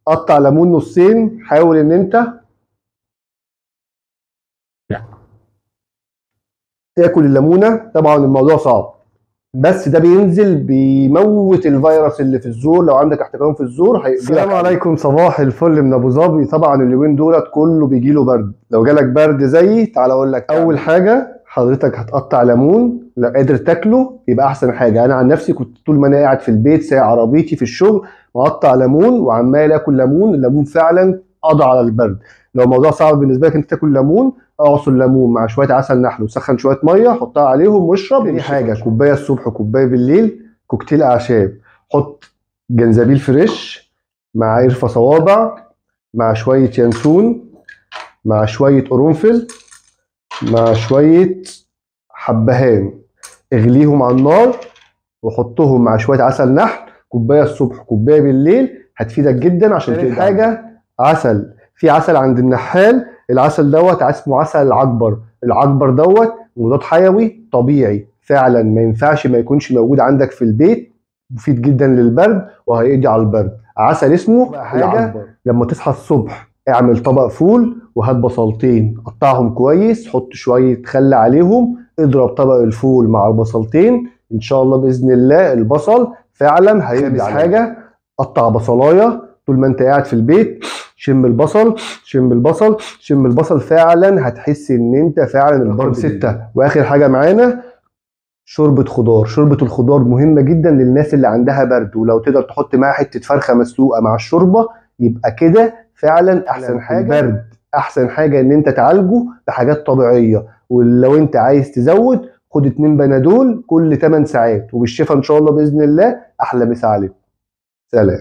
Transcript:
قطع ليمون نصين، حاول ان انت تاكل الليمونه. طبعا الموضوع صعب، بس ده بينزل بيموت الفيروس اللي في الزور. لو عندك احتقان في الزور هيقضي. السلام عليكم، صباح الفل من ابو ظبي. طبعا اليومين دولت كله بيجي له برد، لو جالك برد زيي تعال اقول لك. اول حاجة حضرتك هتقطع ليمون، لو قادر تاكله يبقى احسن حاجة. انا عن نفسي كنت طول ما انا قاعد في البيت سايق عربيتي في الشغل مقطع ليمون وعمال اكل ليمون. الليمون فعلا قضى على البرد. لو الموضوع صعب بالنسبة لك انت تاكل ليمون، اعصر ليمون مع شوية عسل نحل وسخن شوية مية حطها عليهم واشرب. دي حاجة، كوباية الصبح كوباية بالليل، كوكتيل اعشاب. حط جنزبيل fresh مع قرفه صوابع مع شوية ينسون مع شوية قرنفل مع شوية حبهان، اغليهم على النار وحطهم مع شوية عسل نحل، كوباية الصبح كوباية بالليل، هتفيدك جدا. عشان تاني حاجة عسل، في عسل عند النحال، العسل دوت اسمه عسل العكبر. العكبر دوت مضاد حيوي طبيعي، فعلا ما ينفعش ما يكونش موجود عندك في البيت، مفيد جدا للبرد وهيقضي على البرد. عسل اسمه العكبر. لما تصحى الصبح اعمل طبق فول وهات بصلتين، قطعهم كويس، حط شوية خل عليهم، اضرب طبق الفول مع البصلتين، ان شاء الله باذن الله البصل فعلا هيقضي على حاجة. قطع بصلايه طول ما انت قاعد في البيت، شم البصل شم البصل شم البصل، فعلا هتحس ان انت فعلا البرد. 6 واخر حاجة معانا شوربة خضار. شوربة الخضار مهمة جدا للناس اللي عندها برد، ولو تقدر تحط معاها حتة فرخة مسلوقة مع الشوربة يبقى كده فعلا احسن حاجة. البرد احسن حاجة ان انت تعالجه بحاجات طبيعية، ولو انت عايز تزود خد 2 بنادول كل 8 ساعات، وبالشفا ان شاء الله باذن الله. احلى مسا عليكم، سلام.